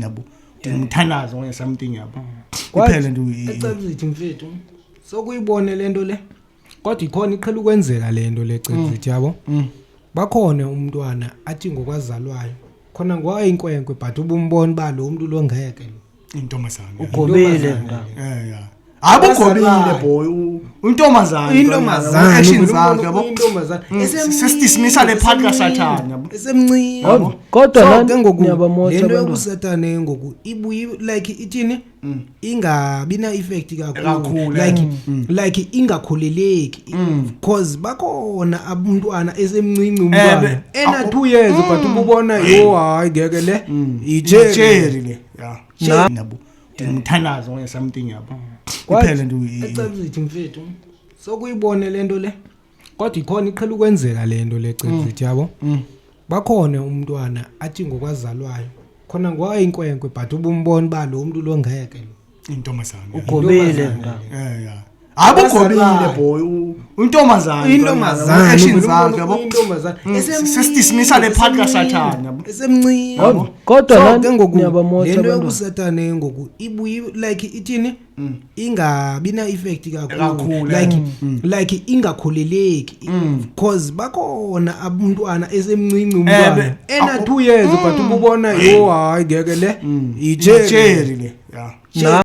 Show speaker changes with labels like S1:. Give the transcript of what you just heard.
S1: Yabo, ndingumthandazo okanye something, yabo, iphele nto.
S2: Ecebisithi mfethu, sokuyibone lento le, kodwa ikhona iqhela ukwenzeka lento le, Cebisithi, yabo. Bakhona umntwana athi ngokwazalwayo khona ngwayinkwenkwe, but ubumbona uba lo muntu lo ngeke lo.
S1: Intombazana.
S3: Ugobile.
S2: Intombazana.
S3: Mntana.
S1: Eh, ya, hayi, bugobile.
S2: Abazalwayo.
S1: Boy, uyintombazana.
S2: Intombazana.
S1: Actions zakhe, yabo.
S2: Intombazana.
S1: Sesidismissa le part kaSathane, yabo.
S2: Esemncinci.
S3: Kodwa
S2: So,
S3: nani
S2: ke ngoku
S3: niyabamosha
S2: le nto
S3: abantwana.
S2: yobusathane ngoku ibuye like ithini, ingabi na effect kakhulu.
S1: Kakhulu,
S2: Like ingakholeleki, cause bakhona abantwana esemncinci umntwana ena 2 years, but ububona yo, hayi, ngeke le,
S1: icherry
S2: icherry.
S1: Le, ya, yabo, ndingumthandazo okanye something, yabo, iphele nto.
S2: Ecebisithi mfethu, sokuyibone lento le, kodwa ikhona iqhela ukwenzeka lento le, Cebisithi, yabo. Bakhona umntwana athi ngokwazalwayo khona ngwayinkwenkwe, but ubumbona uba lo muntu lo ngeke lo.
S1: Intombazana.
S3: Ugobile.
S2: Intombazana.
S3: Mntana.
S1: Eh, ya, hayi, bugobile.
S2: Abazalwayo.
S1: Boy, uyintombazana.
S2: Intombazana.
S1: Actions zakhe, yabo.
S2: Intombazana.
S1: Sesidismissa le part kaSathane, yabo.
S2: Esemncinci.
S3: Kodwa
S2: So,
S3: nani
S2: ke ngoku
S3: niyabamosha
S2: le nto
S3: abantwana.
S2: yobusathane ngoku ibuye like ithini, ingabi na effect kakhulu.
S1: Kakhulu,
S2: Like ingakholeleki, cause bakhona abantwana esemncinci umntwana ena 2 years, but ububona yo, hayi, ngeke le, icherry.
S1: Icherry le, ya.